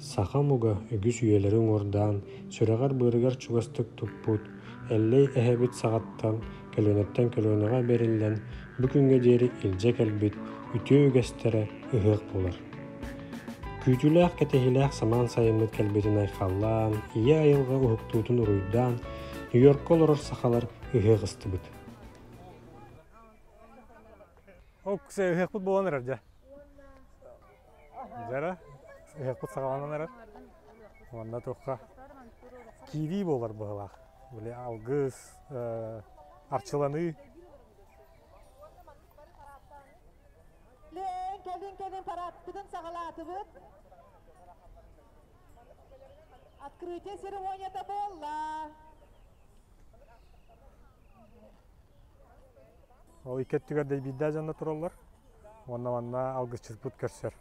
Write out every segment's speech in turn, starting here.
Саха омуга үгүс үйэлэри уҥуордаан, сүрэҕэр-быарыгар чугастык туппут Эллэй эһэбит саҕаттан көлүөнэттэн көлүөнэҕэ бэриллэн бу күҥҥэ диэри илдьэ кэлбит үтүө үгэстэрэ ыһыах буолар. Күүтүүлээх кэтэһиилээх самаан сайыммыт кэлбитин айхаллаан, ийэ айылҕа уһуктуутун уруйдаан, Нью-Йоркка олорор сахалар ыһыах ыстыбыт. Ол ыһыахпыт буолан эрэр дьэ. Дьара ыһыахпыт саҕаланан эрэр. Уонна туохха киирии буолар быһыылаах. Били алгыс, арчыланыы. Кэлин кэлин парадпытын саҕалаатыбыт. Открытие церемонията буолла. Ол икки өттүгэр дэйбиирдээх дьоннор тураллар. Уонна манна алгысчыппыт көрсөр.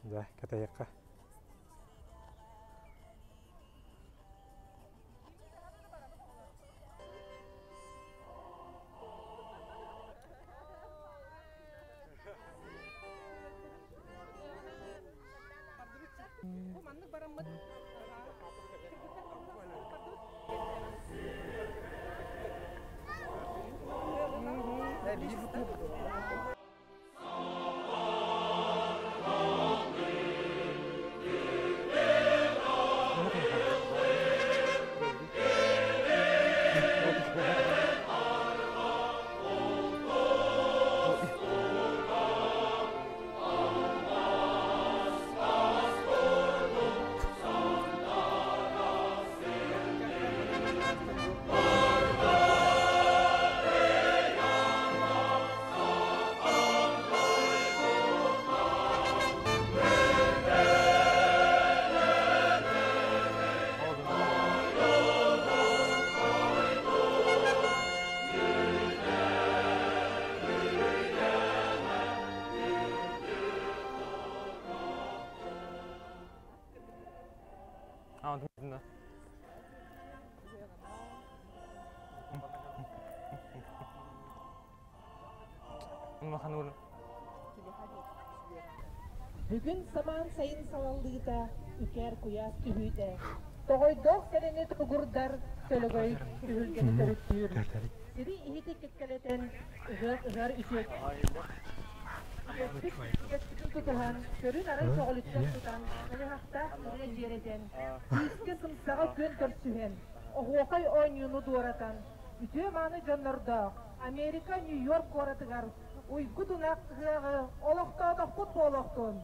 Дьэ, кэтэһиэххэ. Бүгүн самаан сайын салаллыыта, үкэр куйаас түһүүтэ, тоҕойдоох сэрэни тугурдар сөлөгөй түһүлгэни төрүттүүр, сири иһити кэккэлэтэн ыһыах ыһар үтүөкэн үгэспитин тутуһан, көрүн-арай көҕүлүттэн тутан, ыарахтаах ырыа дьиэрэтэн, күүскэ сымсаҕа күөн көрсүһэн, оһуохай оонньууну дуоратан, үтүө-мааны дьоннордоох Америка Нью-Йорк куоратыгар уйгу тунах ыһыаҕы олохтоотохпут буолуохтун!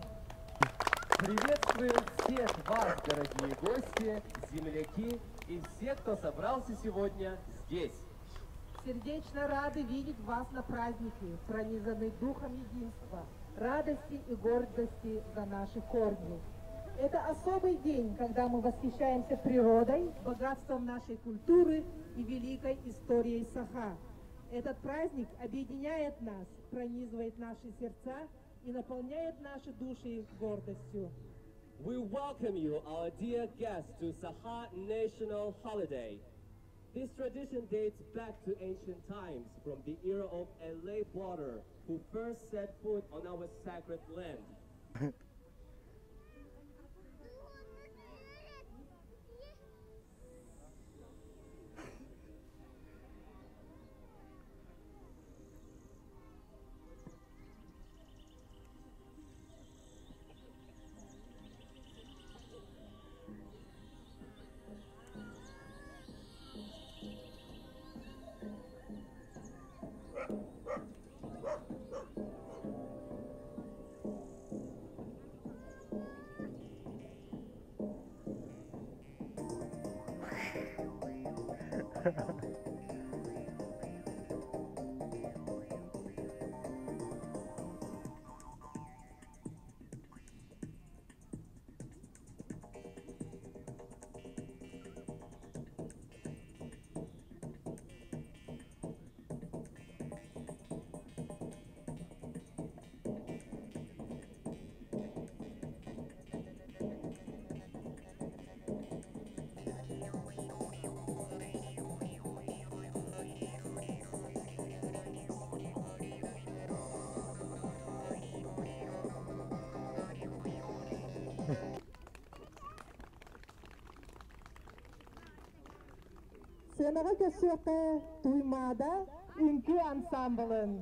Приветствуем всех вас, дорогие гости, земляки и все, кто собрался сегодня здесь. Сердечно рады видеть вас на празднике, пронизанный духом единства, радости и гордости за наши корни. Это особый день, когда мы восхищаемся природой, богатством нашей культуры и великой историей Саха. Этот праздник объединяет нас, пронизывает наши сердца и наполняет наши души гордостью. We welcome you, our dear guests, to Sakha National Holiday. This tradition dates back to ancient times from the era of L.A. Water, who first set foot on our sacred land. Сыанаҕа көрсүөххэ Туймаада үҥкүү ансаамбылын.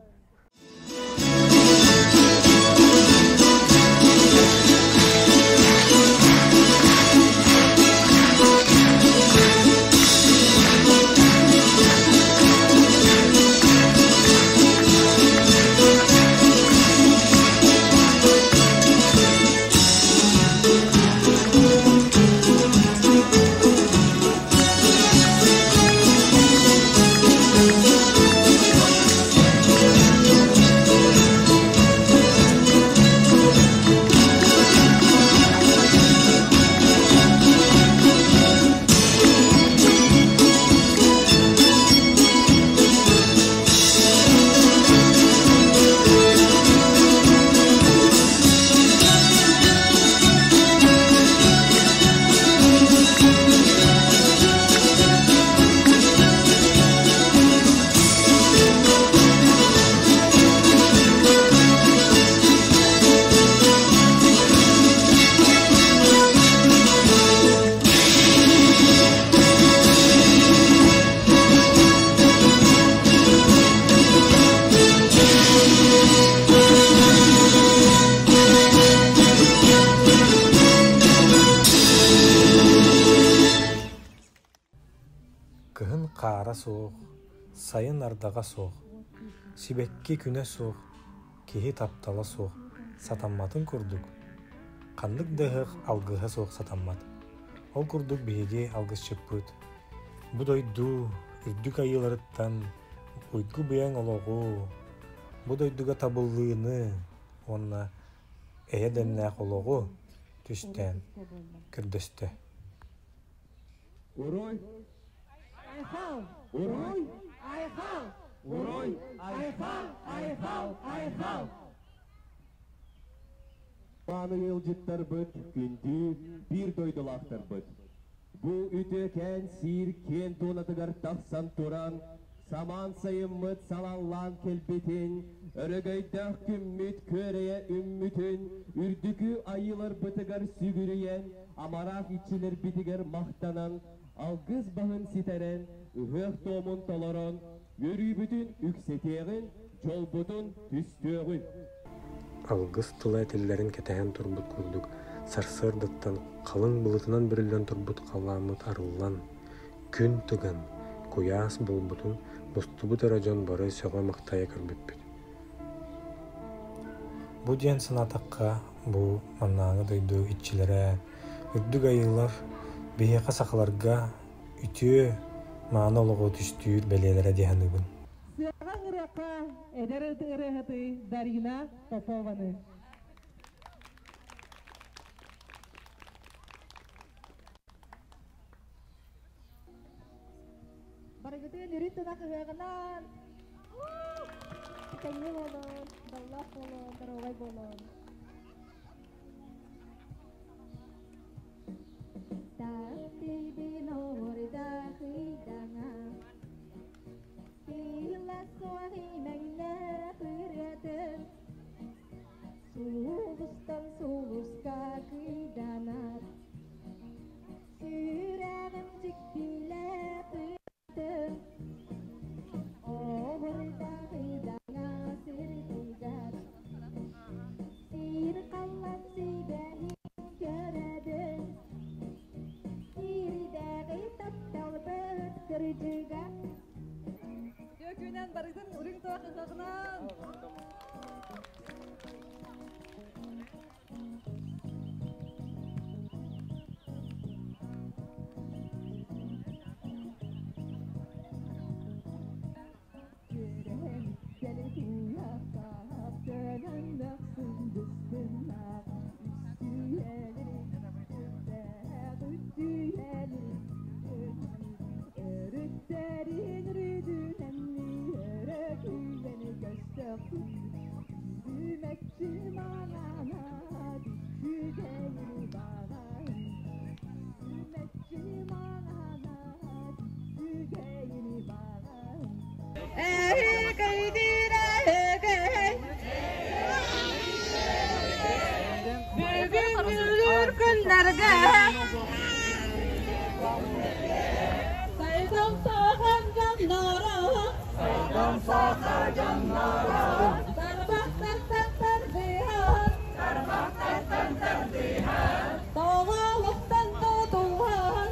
Кыһын хаара суох, сайын ардаҕа суох, сибэкки күнэ суох, киһи таптала суох сатамматын курдук, ханнык да ыһыах алгыһа суох сатаммат. Ол курдук биһиги алгысчыппыт бу дойду үрдүк айыыларыттан уйгу-быйаҥ олоҕу, бу дойдуга табыллыыны уонна эйэ дэмнээх олоҕу түстээн көрдөстө. Уруй! Айхал! Уруй! Айхал! Уруй! Айхал! Айхал! Айхал! Мааны ыалдьыттарбыт, күндү биир дойдулаахтарбыт. Бу үтүөкээн сиир киэн туонатыгар тахсан туран, самаан сайыммыт салаллаан кэлбитин, өрөгөйдөөх күммүт күөрэйэ үммүтүн, үрдүкү айыыларбытыгар сүгүрүйэн, амараах иччилэрбитигэр махтанан, алгыс баһын ситэрэн, ыһыах туомун толорон, үөрүүбүтүн үксэтиэҕин, дьолбутун түстүөҕүн. Алгыс тыла этиллэрин кэтэһэн турбут курдук сарсыардаттан халыҥ былытынан бүрүллэн турбут халлааммыт арыллан, күн тыган, куйаас буолбутун мустубут эрэ дьон бары сөҕө-махтайа көрбүппүт. Бу диэн санаатахха, бу маннааҥы дойду иччилэрэ, үрдүк айыылар биһиэхэ сахаларга үтүө, мааны олоҕу түстүүр бэлиэлэрэ дии саныыбын. Сыаҕа ыҥырыахха эдэр ырыаһыты Дарина Попованы. Барыгытын үрүт тунах ыһыаҕынан! Этэҥҥэ буолун, даллаах буолун, доруобай буолун. Таптыыбын оҕурдаахыйдаҥа, Тыла суох имэҥнээх ырыатын, Сулустан сулуска кыйданар, Сүрэҕим дьиктилээх ытын, Оҕурдаах ыйдаҥа сирдыгар, Сир халлан сибэһин көрөбүн, Сирдээҕи тапталбыт кырдьыга. Үтүө күнэн барытын үрүҥ туох ыһыаҕынан! Тарбахтартан тардыһан, тарбахтартан тардыһан, тоҕолуктан тутуһан,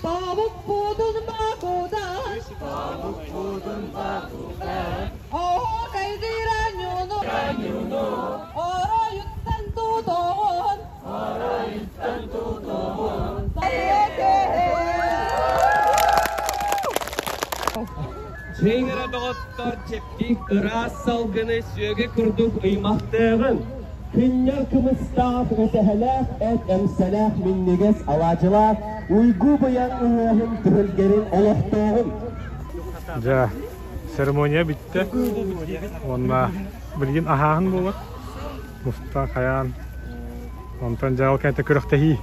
тобук будун бакудан, тобук будун бакудан, оһуокайдыыр анньууну, оройуттан тутуһун, оройуттан тутуһун, Чэйгэрэ доҕоттор чэпчик ыраас салгыны сүөгэ курдук ыймахтыаҕын, кынньар кымыстаах, үтэһэлээх эт эмсэлээх минньигэс алаадьылаах уйгу быйаҥ ыһыаҕын түһүлгэрин олохтооҕун. Дьэ, церемония бүттэ. Уонна билигин аһааһын буолар. Муста хайаан. Онтон дьэ ол кэннэ күрэхтэһии.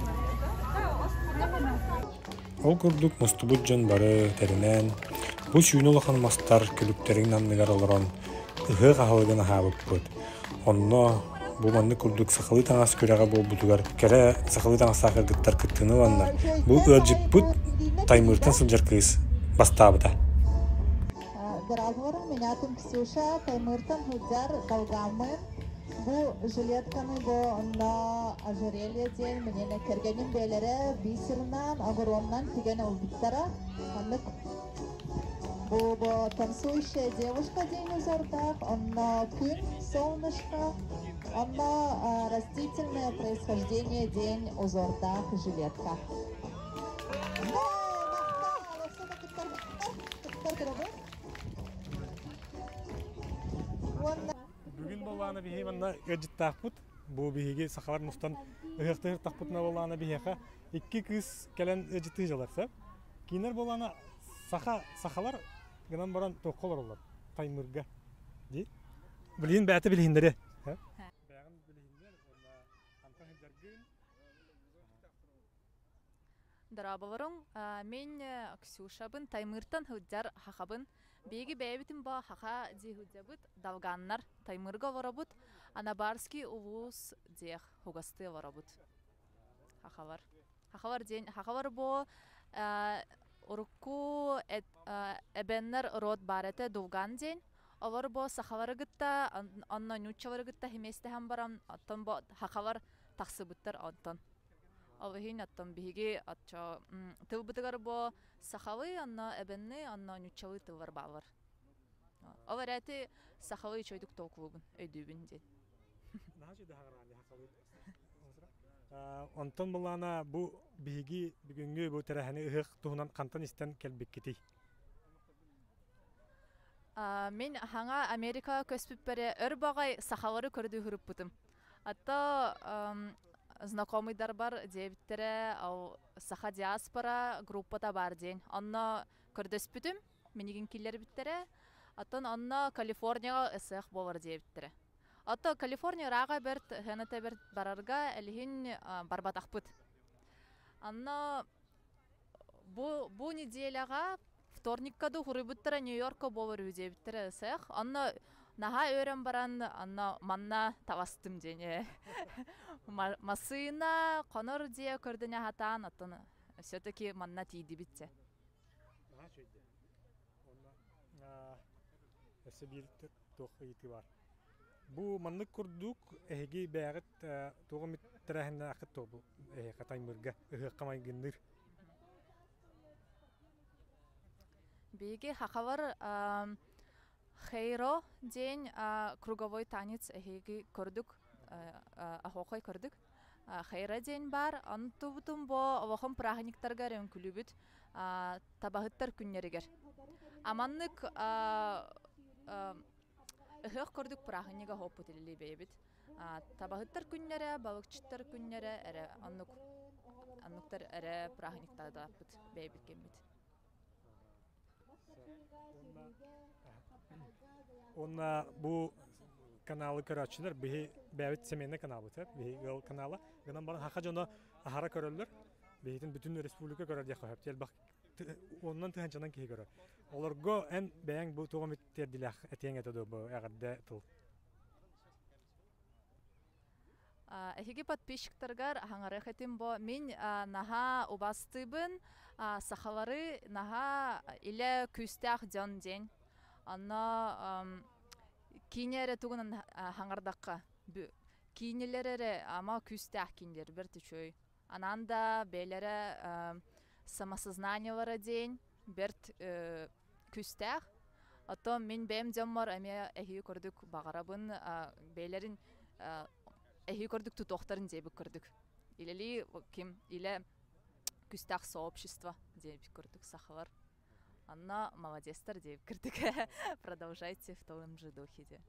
Ол курдук мустубут дьон бары тэринэн, бу сүүнэ улахан мастар күлүктэрин анныгар олорон ыһыах аһылыгын аһаабыппыт. Онно бу маннык курдук сахалыы таҥас күрэҕэ буолбутугар кэрэ сахалыы таҥастаах кыргыттар кыттыыны ыланнар, бу ыалдьыппыт Таймыыртан сылдьар кыыс бастаабыта. Здравствуйте, меня там Ксюша, Таймыртан Худяр, Долгамын. Бу жилетканы бу онно ожерелье диэн мине кэргэним бээлэрэ бисерынан, огоруоннан тигэн ылбыттара. Оннук бу бу танцующая девушка диэн узордаах, онно күн, солнышко, онно растительное происхождение диэн узордаах жилетка. Бүгүн буоллаҕына биһиги манна ыалдьыттаахпыт. Бу биһиги сахалар мустан ыһыахтыһыахтахпытына буоллаҕына биһиэхэ икки кыыс кэлэн ыалдьыттыы дьалар сөп. Кинилэр буоллаҕына саха сахалар гынан баран туохха олороллор? Таймырга. Дии. Билигин бэйэтэ билиһиннэри. Бэйэҕин билиһиннэр уонна хантан сылдьаргын. Дорооболоруҥ, мин Ксюшабын, Таймыыртан сылдьар хахабын. Биһиги бэйэбитин бу хаха дии сылдьабыт, долганнар Таймыырга олоробут, Анабарский улуус диэх хугастыы олоробут. Хахалар. Хахалар диэн, хахалар бу урукку эбэннэр род баар этэ Дулган диэн. Олор бу сахалары кытта, онно нууччалары кытта химиэстэһэн баран, оттон бу хахалар тахсыбыттар онтон. Ол иһин оттон биһиги оччо тылбытыгар бу сахалыы, онно эбэнни, онно ньуччалыы тыллар бааллар. Ол эрээти сахалыы үчүгэйдик толкулуубун, өйдүүбүн диэн. Онтон былаана бу биһиги бүгүҥҥү бу тэрээһини ыһыах туһунан хантан истэн кэлбиккитий? Мин хаҥа Америкаҕа көспүппэр өр баҕай сахалары көрдүү сырыппытым. А знакомыйдарбар диэбиттэрэ ол саха диаспора группата баар диэн. Онно көрдөспүтүм, минигин киллэрбиттэрэ. Оттон онно Калифорнияҕа ысыах буолар диэбиттэрэ. Ото Калифорния ырааҕа бэрт, сыаната бэрт барарга элиһин барбатахпыт. Онно бу бу неделяҕа вторникка дуу хуруйбуттара Нью-Йоркка буолар үһү диэбиттэрэ ысыах. Онно наһаа өөрөн баран онно манна табастым диэн массыына хонор дьиэ көрдөнө сатаан оттон все-таки манна тиийдибит дьэ. Наһаа үчүгэй Онно өссө биир туох ыйытыы баар. Бу маннык курдук эһиги бэйэҕит туох эмит тэрээһиннээххит дуо бу эһиэхэ Таймыырга ыһыахха майгынныыр? Биһиги хахалар Хейро диэн круговой танец эһиги көрдүк, оһуохай көрдүк. Хейра диэн баар. Онтубутун бу олохон праздниктарга үҥкүлүүбүт табаһыттар күннэригэр. Аманнык ыһыах көрдүк празднига хооппут илии бэйэбит. Табаһыттар күннэрэ, балыкчыттар күннэрэ эрэ оннук оннуктар эрэ праздниктаабыт бэйэбит кэммит. Уонна бу каналы көрөөччүлэр биһи бэйэбит семейный каналбыт биһи ыал канала гынан баран хаха дьоно аһара көрөллөр биһитин бүтүн республика көрөр диэххэ сөп элбэх уонунан тыһыынчанан киһи көрөр олорго эн бэйэҥ бу туох эмит тиэрдилээх этиэҥ этэ дуо бу эҕэрдэ тыл. Эһиги подписчиктаргар хаҥарыах этим бо мин наһаа убастыыбын сахалары наһаа илэ күүстээх дьон диэн. Онно киинэ эрэ тугунан хаҥардахха киинэлэр эрэ ама күүстээх киинэлэр бэрт үчүгэй. Анаан да бэйэлэрэ самосознаниелара диэн бэрт күүстээх. Оттон мин бэйэм дьоммор эмиэ эһиги курдук баҕарабын бэйэлэрин эһиги курдук тутуохтарын диэбит курдук. Илэлии ким илэ күүстээх сообщество диэбит курдук сахалар. Онно молодецтар диэбит курдук. Продолжайте в том же духе де.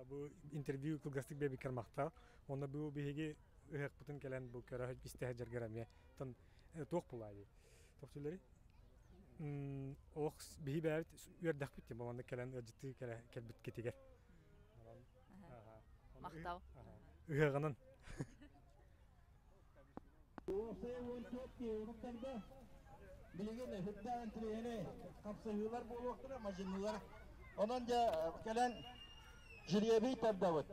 Бу интервью кылгастык биэбиккэр махтал. Онно бу биһиги ыһыахпытын кэлэн бу көрө истэ сылдьаргар эмиэ тон туох булаайый? Тохтулары олох биһи бэйэбит үөрдэхпит тем манна кэлэн ыалдьыттыы кэлбит китигэр. Махтал. Ыһыаҕынан. Билигин үрдээн тириэни хапсыһыылар буолуохтара, мадьынылар. Онон дьэ кэлэн жребий тардабыт.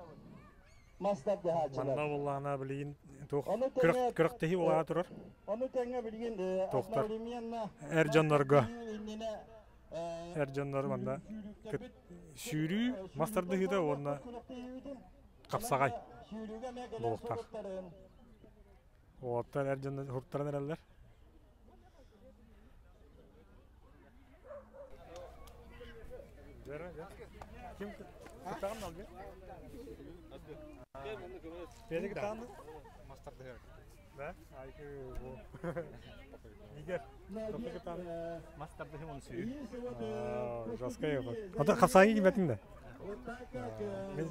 Мастар дэһааччылар. Манна буоллаҕына билигин туох күрэхтэһии буолаҕа турар. Ону тэҥэ билигин Туохтар одновременно эр дьоннорго эр дьоннор манна сүүрүү мас тардыһыыта уонна хапсаҕай буолуохтаах. Уолаттар эр дьоннор уһуктаран эрэллэр. Ким кыттаҕын алгы? Бэйэни кыттаҕын да? Да? Айгы бу. Нигер. Тоқта кыттаҕын? Мас тардыһым он сүүрүү. Жесткая вот. Ата хапсаҕай кимэтиҥ да?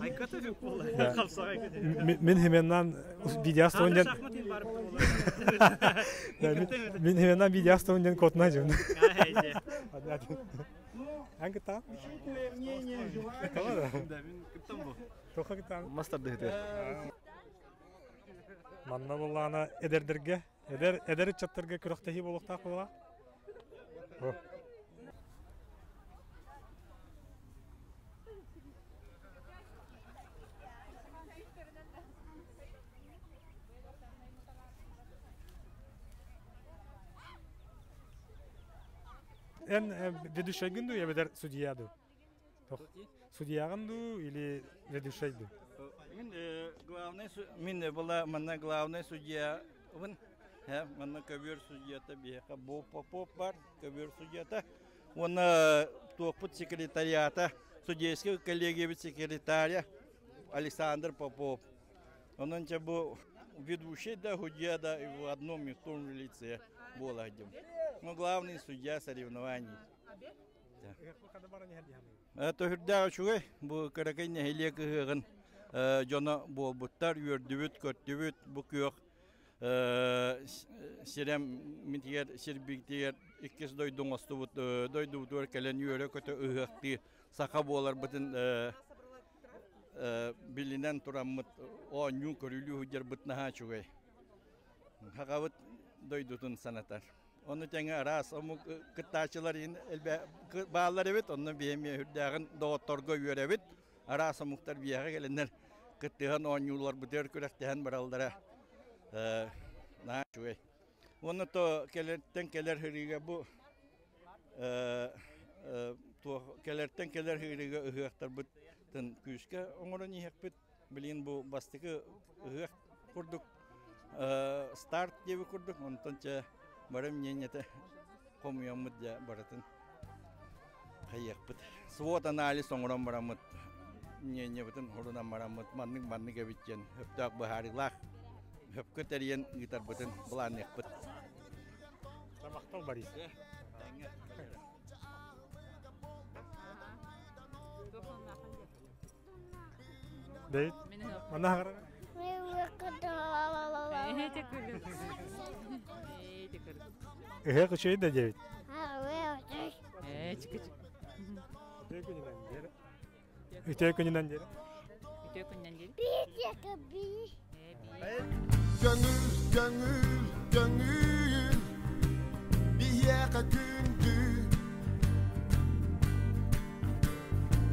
Айката жүк буолла. Хапсаҕай Мин хименнан видеостон ден Мин хименнан видеостон ден котна жун. Эн кыттаҕын? Тоха кыттаҕын? Мас тардыһыты. Манна буоллаҕына эдэрдэргэ, эдэр эдэр ыччаттарга күрэхтэһии буолуохтаах буолуоҕа. Эн ведущайгын дуу, эбэтэр судья дуу? Судьяҕын дуу или ведущай дуу? Мин главный мин была манна главный судья манна көбүөр судьята биһиэхэ Боб Попов бар көбүөр судьята уонна туохпут секретариата судейскай коллегиябыт секретаря Александр Попов. Онон чэ бу ведущий да судья да в одном и том же лице буола Ну, главный судья соревнований. Төһүрдээх үчүгэй бу кыракый нэһилиэк ыһыаҕын дьоно буолбуттар, үөрдүбүт, көрдүбүт бу күөх сирэм митигэр сирбитигэр иккис дойду оҥостубут дойдубутугар кэлэн үөрэ-көтө ыһыахтыы саха буоларбытын билинэн тураммыт оонньуу көрүлүү сылдьарбыт наһаа үчүгэй. Сахабыт дойдутун санатар. Ону тэҥэ араас омук кыттааччылар бааллар эбит, онно биһиэми үрдээҕин доҕотторго үөрэбит. Араас омуктар биһиэхэ кэлэннэр кыттыһан оонньууларбытыгар күрэхтэһэн бараллара наһаа үчүгэй. Уонна то кэлэртэн кэлэр сырыыга бу кэлэртэн кэлэр сырыыга ыһыахтарбытын күүскэ оҥорон иһиэхпит. Билигин бу бастакы ыһыах курдук старт диэби курдук, онтон чэ бары мнениетэ хомуйаммыт дьэ барытын хайыахпыт. Свод анализ оҥорон бараммыт мнениебытын урунан бараммыт маннык маннык эбит диэн сөптөөх быһаарыылаах сөпкө тэрийэн ыытарбытын былаанныахпыт. Махтал Борис. Дэйит. Манна хаҕара. Ыһыах үчүгэй да диэбит. Үтүө күнүнэн диэри. Үтүө күнүнэн диэри. Көҥүл, көҥүл, көҥүл, биһиэхэ күндү.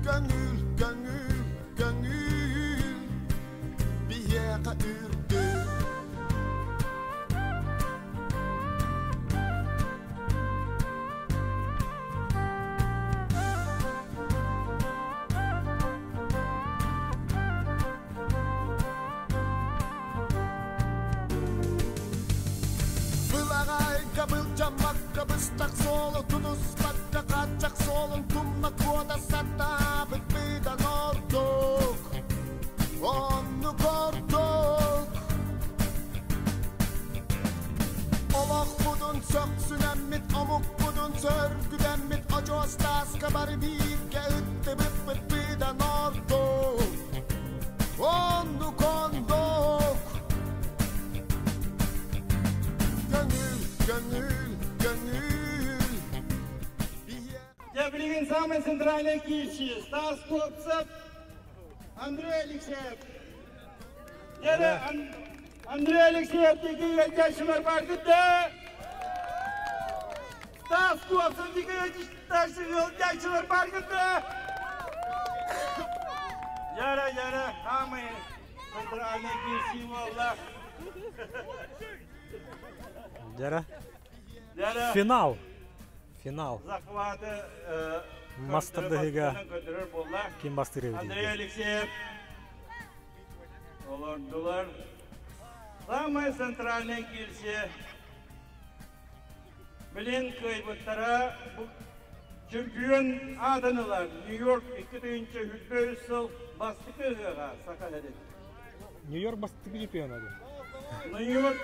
Көҥүл, көҥүл, көҥүл, биһиэхэ үрдүк. Былаҕайга былдьаммакка быстах суолу тутуспакка хааччах суолун тумна куота сатаабыт быдан ордук. Оннук ордук. Олохпутун сөхсүнэммит, омукпутун сөргүтэммит, очуос тааска бары бииргэ ыттыбыппыт быдан ордук. Оннук оннук. Көҥүл, көҥүл, көҥүл. Дьэ, билигин самый центральный киирсии Стас Копцев, Андрей Алексеев. Дьэ, Андрей Алексеев диэки ыалдьааччылар бааргыт да? Стас Копцев диэки ыалдьааччылар бааргыт да? Яра, яра, самый центральный киирсии буолла. Дьара. Финал. Финал. Захваты Мас тардыһыыга ким бастыыр эбит Андрей Алексеев олордулар. Самая центральная киирсии. Билин кыайбыттара чемпион аатын ылар Нью-Йорк 2023 сыл бастакы ыһыаҕа Саха сирин. Нью-Йорк бастакы чемпиона диэн. Нью-Йорк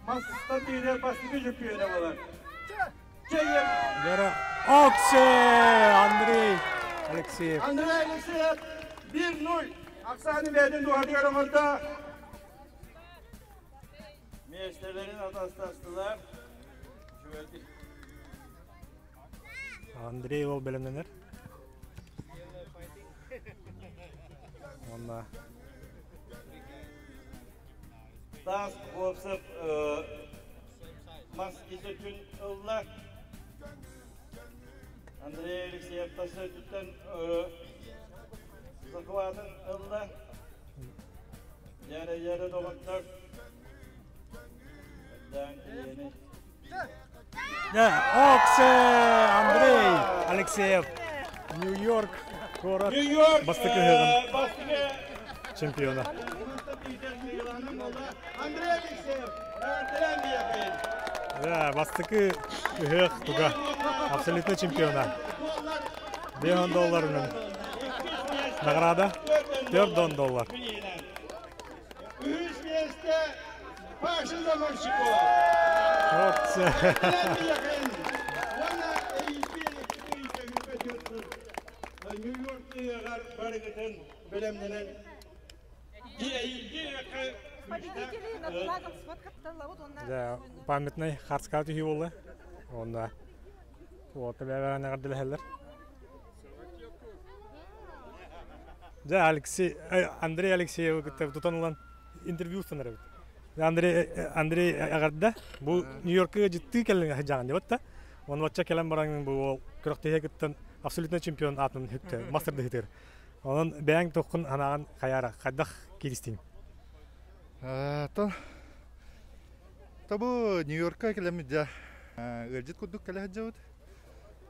Маста тиийэр бастакы чемпиона буолар. Лера Оксе! Андрей Алексеев. Андрей Алексеев 1-0. Оксана бэйэтин туһатыгар оҥордо. Миэстэлэрин атастастылар. Андрей ол бэлэмнэнэр. Уонна Стас Копсов мас кисөтүн ылла. Андрей Алексеев тас өттүттэн захватын ылла. Яра-яра доҕоттор. Оксе Андрей Алексеев Нью-Йорк куорат бастакы ыһыаҕын чемпиона. Андрей Алексеев, Да, бастакы ыһыах туга абсолютно чемпиона. 5 долларынан награда 4 доллар. Үһүс миэстэ Паша Заморщиков. Нью-Йорк ыһыаҕар барыгытын бэлэмнэнэн Да, памятный хардскаут үһү буолла. Онно уолта бэйэбэҕин эҕэрдэлэһэллэр. Дьэ, Алексей, Андрей Алексеевы кытта тутан ылан интервью устанар эбит. Андрей, Андрей эҕэрдэ. Бу Нью-Йоркка дьиттыы кэллиҥ сылдьаҕын диэбит да. Оны бачча кэлэн баран бу уол күрэхтэһиэ кыттан абсолютно чемпион аатын хүктэ, мастер дыһытыр. Онон бэйэҥ туоххун санааҕын хайаара, хайдах кииристиҥ? То, то бу Нью-Йоркка кэлэммит дьэ ыалдьыт курдук кэлэ сылдьабыт.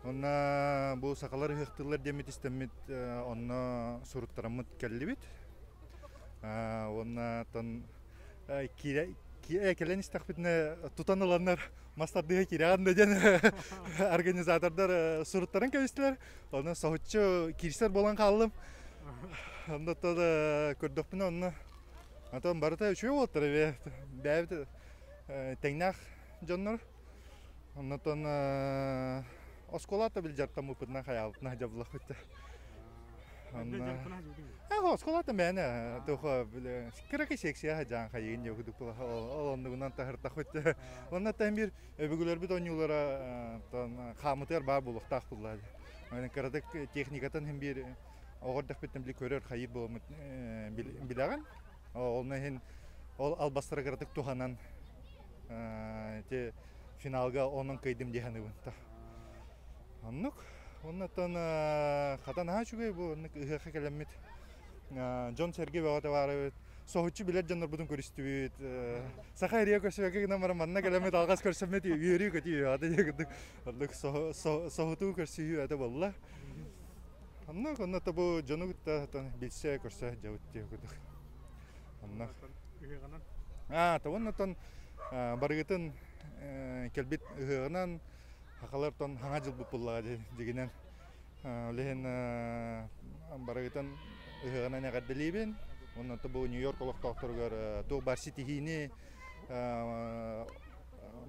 Онно бу сахалар ыһыахтыыллар диэммит истэммит онно суруттараммыт кэллибит. Уонна оттон кэлэн истэхпитинэ тутан ыланнар мас тардыһа киирэҕин да диэн организатордар суруттаран кэбистилэр. Онон соһуччу киирсэр буолан хааллым. Онно көрдөхпүнэ онно Антон барыта үчүгэй уолаттар бэйэбит тэҥнээх дьоннор. Оннотон оскуолата бил дьарыктаммыппытынан хайаабытына дьабыллахпыт. Онно оскуолата мээнэ туха кыракый секция дьаан хайыгын диэ кудук ол оннугунан таһыртахпыт. Онно тэн бир өбүгэлэрбит оонньуулара хаамытыгар баар буолуохтаах булла. Кыратык техникатын хин бир оҕо эрдэхпиттэн били көрөр хайыр буоламмыт билэҕин. Ол иһин ол албастары кыратык туһанан ити финалга онон кыайдым дии саныыбын. Оннук. Оннуттан хата наһаа үчүгэй бу оннук ыһыахха кэлэммит дьон-сэргэ бөҕөтө баар эбит. соһуччу билэр дьоннорбутун көрүстүбүт. Саха эрия көрсүбэккэ гынан баран манна кэлэммит алҕас көрсөммүт үөрүү көтүү ата диэн курдук соһутуу көрсүһүү ата буолла. Онно онно бу дьону кытта билсэ көрсө дьабыт диэн курдук. Онно. Аа, оннотон барыгытын кэлбит ыһыаҕынан хахалар тон хаҥа дьылбыт буллаҕа дигинэн Ол иһин барыгытын ыһыаҕынан эҕэрдэлиибин. Онон бу Нью-Йорк олохтоохторугар туох баар ситиһиини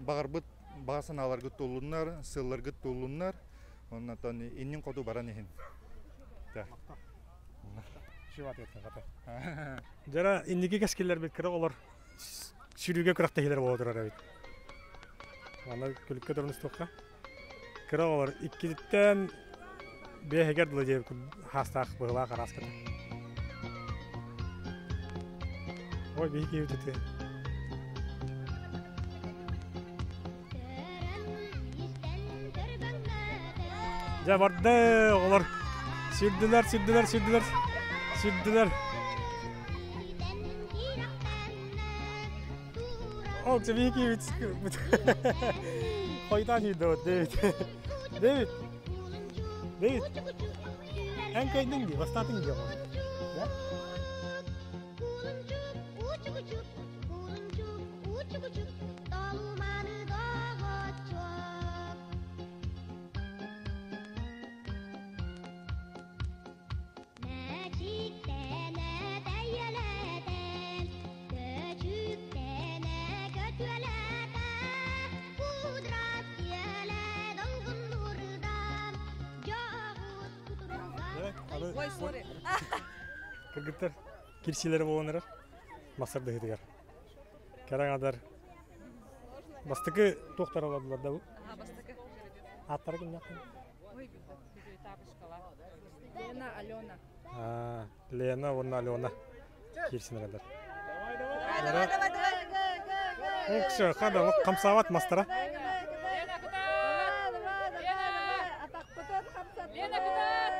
баҕарбыт баҕа санааларгыт туоллуннар, сыалларгыт туоллуннар. Оннотон иннин хоту баран иһин. Дьара инники кэскиллэрбит кыра олор сүрүүгэ күрэхтэһиилэр буола турар эбит. Аны күлүккэ туран устуохха. Кыра оҕолор иккититтэн биэһигэр дылы диэбит хаастаах быһылаах араас кыра. Ой, биһи киһи үтүтү. Дьэ барды оҕолор сирдилэр, сирдилэр, сирдилэр, сирдилэр. Ол биһиги хойутаан киирдэ Дэвид. Дэвид. Дэвид. Эн кыайдыҥ дии, бастаатыҥ дии оҕо. Да? Ой, sorry. Кыргыттар кирсилери буолан эрэр масырдыһытыгар. Кэрэҥадар бастакы туохтар оладылар да бу? Бастакы. Ааттара кимнээхтин? Ой, Лена, Алена. Лена уонна Алена киирсин эрэллэр. Давай, давай, давай. Уксы, хада, хамсаабат мастара. Лена, кытаат! Лена! Лена, кытаат!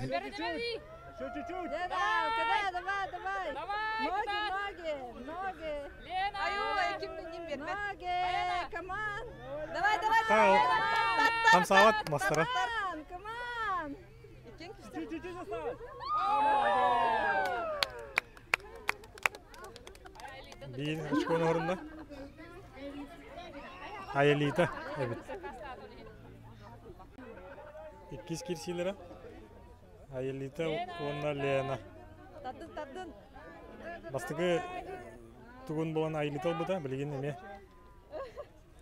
Чуть-чуть! Чуть-чуть! Давай, давай, давай! Давай, Ноги, ноги, ноги. Лена! Аюла, Ноги, come on. Давай, давай, давай! Хамсаабат мастара. Come on. Чуть-чуть осталось! Биир очкону орунна. Аэлита эбит. Иккис кирсиилэрэ. Аэлита уонна Лена. Тардын, тардын. Бастакы тугун буолан Аэлита ылбыта, билигин эмиэ.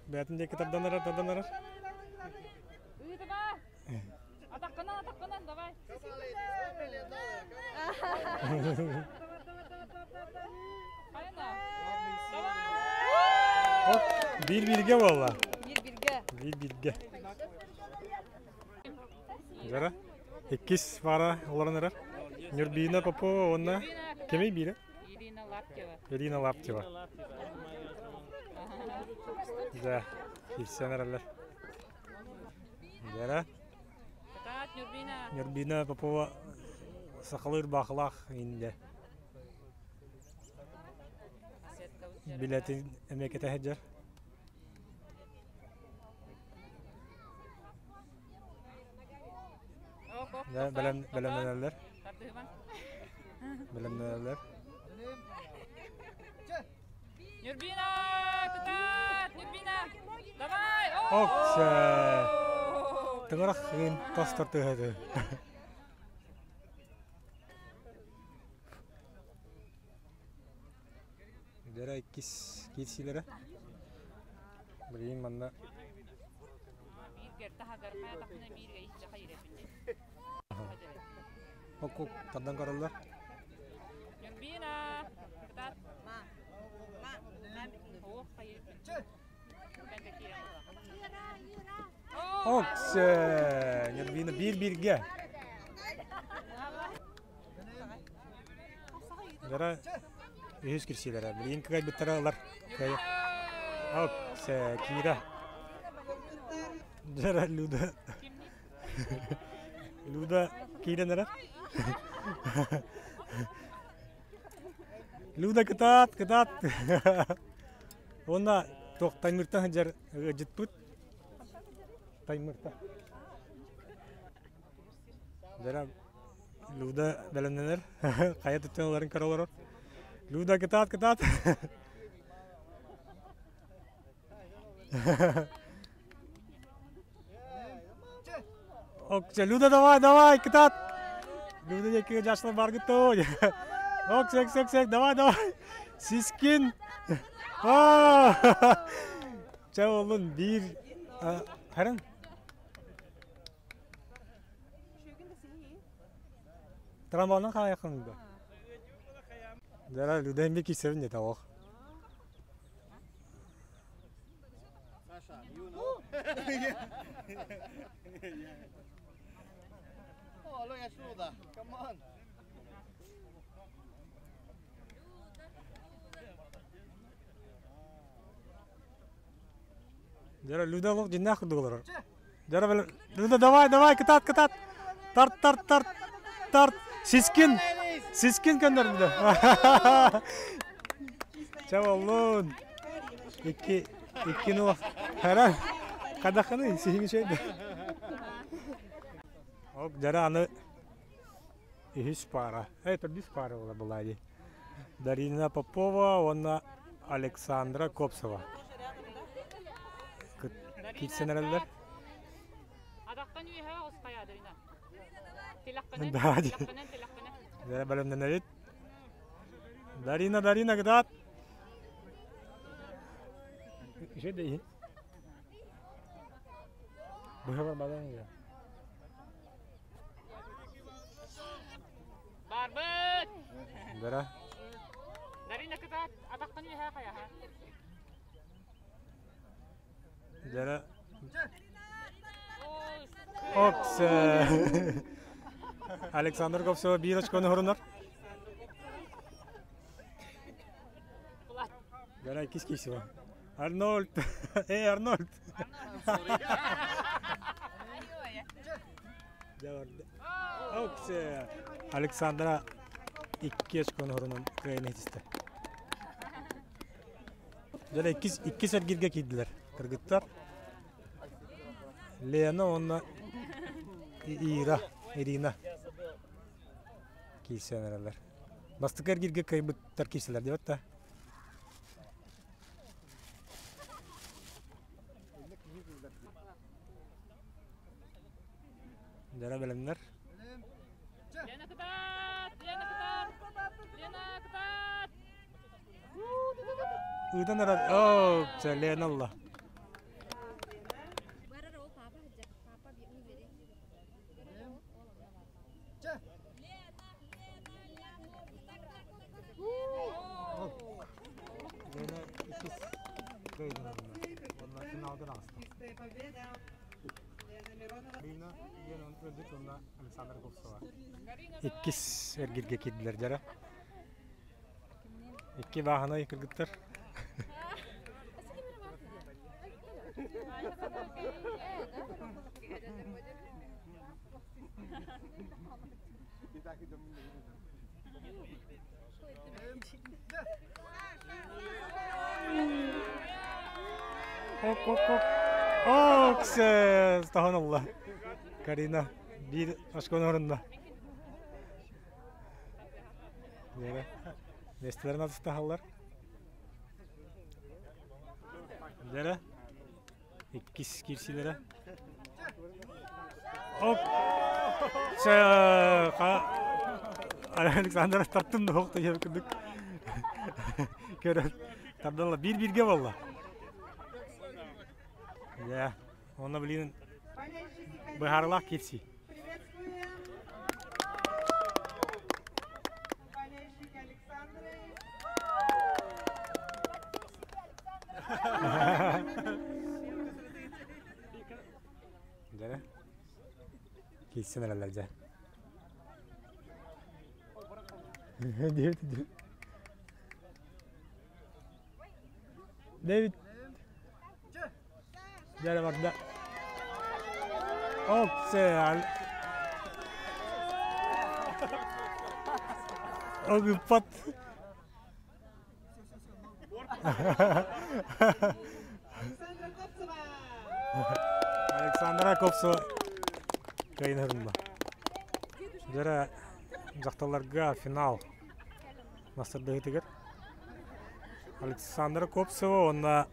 Бэйэтин диэки тардан эрэр, тардан эрэр. Ыытыма! Атаххынан, атаххынан, давай! Оп, биир-бииргэ буолла. Биир-бииргэ. Биир-бииргэ. Жара. Иккис пара олорон эрэр. Нюрбина Попова уонна кимий биирэ? Ирина Лаптева. Ирина Лаптева. Да, киирсэн эрэллэр. Жара. Кытаат, Нюрбина. Нюрбина Попова сахалыыр баахылаах инде. Билэтин эмиэ кэтэһэ Бэлэм бэлэмнэнэллэр. Бэлэмнэнэллэр. Нюрбина, кытаат! Нюрбина! Давай! Оксе! Тыҥырах ыын тостор тыаһа Дэрэ иккис киирсиилэрэ. Билигин манна Окук тардан көрөллөр. Нюрбина! Кытаат! Оксе! Нюрбина биир-бииргэ. Дара үһүс кирсиилэрэ. Билигин кыайбыттара ылар. Кыайа. Оксе, Кира. Дара Люда. Люда киирэн эрэр. Люда кытаат, кытаат. Уонна туох Таймыртан сылдьар ыалдьыппыт. Таймырта. Дьара Люда бэлэмнэнэр. Хайа туттан көрө олорор. Люда кытаат, кытаат. Ок, Люда, давай, давай, кытаат! Люда диэки жашлар баргыт той. Ок, сек, сек, сек, давай, давай. Сискин. Чэ, олун биир харан. Трамвайынан хаайаххын да. Дара Люда эмби кисебин дете ох. Саша, you know? Oh, look at Luda. Come on. Дьара Люда олох дьиннээх курдук олорор. Дьара Люда давай, давай, кытаат, кытаат. Тарт, тарт, тарт, тарт. Сискин, сискин көннөр Люда. Чэ боллун. Икки, икки нуох. Хара, хадаханы сиһиҥ үчүгэй. Ок, дьара аны үһүс пара. Төрдүс пара була была дии. Дарина Попова уонна Александра Копсова. Киирсэн эрэллэр. Адахтан үөһэ оҕус хайа Дарина. Тилэххинэн, Да, тилэххинэн, тилэххинэн. Дьэ, бэлэмнэнэбит. Дарина, Дарина, кытаат. Үчүгэй да иһин. Быһа барбадан я. Барбыт! Дара. Дарина кытаат, атахтан үөһэ хайаха. Дара. Окс. Александр Ковсова биир очкону хорунар. Дара иккис киирсибэ. Арнольд! Эй, Арнольд! Окс. Александра икки очкону хорунан кыайан иһитистэ. Дьэ иккис, иккис эргиргэ киирдилэр кыргыттар. Лена уонна Ира, Ирина киирсэн эрэллэр. Бастакы эргиргэ кыайбыттар киирсэлэр диэбэт да. Дьара бэлэмнэр. Лена кытаат! Лена кытаат! Лена кытаат! Ыытан эрэр. Оо, чэ, Лена ылла. Лена иккис кыайдын Онно финалга таҕыста. Лина диэн өлбүт уонна Александр Губцова. Иккис эргиргэ киирдилэр дьара. Икки бааһынай кыргыттар. Ок, ок, ок. Ок, таһан ылла. Карина биир очкону орунна. Дьэ, миэстэлэрин атыстаһаллар. Дьэ, иккис киирсиилэрэ. Оп! Александр тартым да оһох диэн курдук көрөн тардалла биир-бииргэ буолла. Дьэ, онно билигин быһаарылаах киирсии. Дьэ, киирсэн эрэллэр дьэ. Дэвид, Дэвид. Дьэ, барда. Оксе. Огуппат. Александра Копцева кыайын Дьэрэ дьахталларга финал мастардыһытыгар Александра Копцева уонна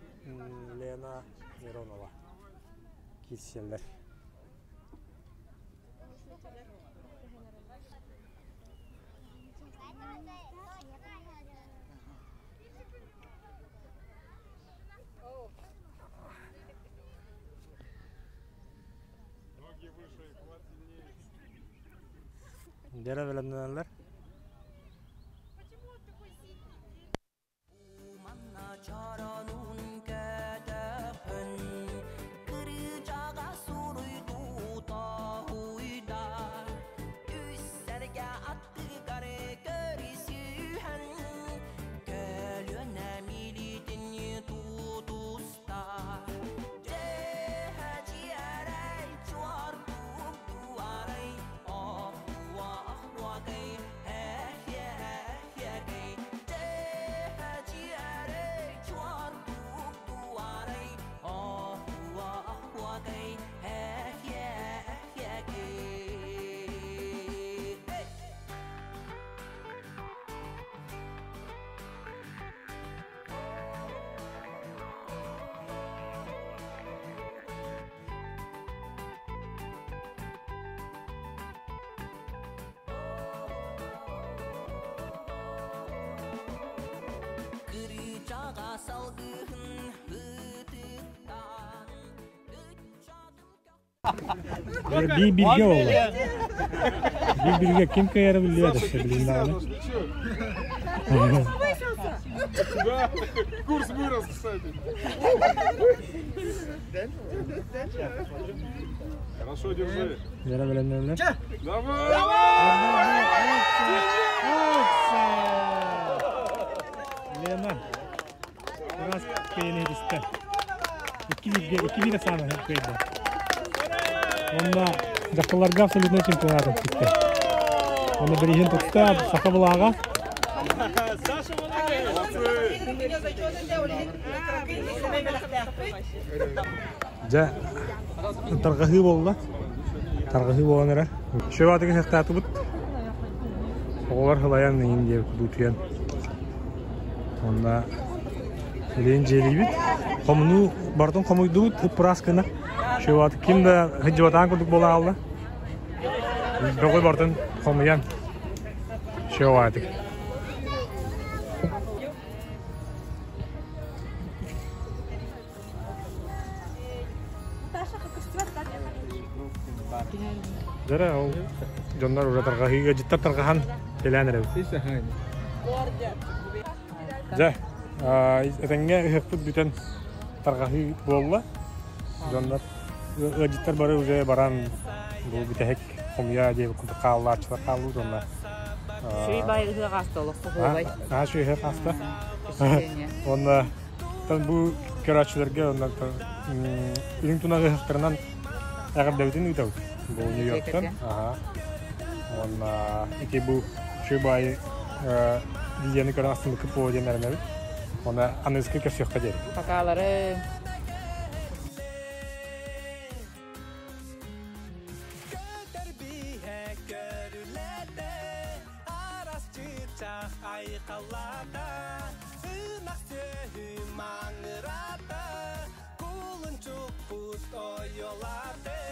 Лена Миронова киирсэллэр. Дьэрэ бэлэмнэнэллэр. Би бирге болду. Би бирге ким кыйары билбейт өссө билин даҕаны. Да, курс вырос, кстати. Хорошо, держи. Дьэрэ бэлэмнэнэллэр. Давай! Лена, раз кыйын иһитистэ. Икки бииргэ, икки биирэ саана кыайда. Онно дьахталларга абсолютно чемпионатын ситте. Онно бириһин тутта саха былааҕа. Дьэ, тарҕаһыы буолла. Тарҕаһыы буолан эрэ. Шөбатыгы сыхтаатыбыт. Оҕолор хылайан иһин диэбит кудуутуйан. Онно билигин дьиэлиибит. Хомунуу барытын хомуйдубут ып-ыраас гына. Шөбаты ким да сылдьыбатаан курдук буола хаалла. Бөҕү барытын хомуйан шөбатык. Дьэрэ ол дьоннор уже тарҕаһыыга дьиттэр тарҕаһан кэлээн эрэбит. Дьэ, этэҥҥэ ыһыахпыт бүтэн тарҕаһыы буолла. Дьоннор ыалдьыттар бары уже баран бу бүтэһик хомуйа диэбит курдук хааллааччылар хааллыбыт уонна Үчүгэй баай ыһыах ааста олох хоһуобай. Аа, үчүгэй ыһыах ааста. Уонна бу көрөөччүлэргэ үрүҥ тунах ыһыахтарынан эҕэрдэбитин ыытабыт. Бу Нью-Йорктан. Уонна ити бу үчүгэй баайы видеоны көрөн астыммыккыт буолуо диэн эрэнэбит. Уонна аныгыскы көрсүөххэ диэри. Покалары. Айқаллата, ынақ сөһү маңырата, кулун чукпут ойолаты.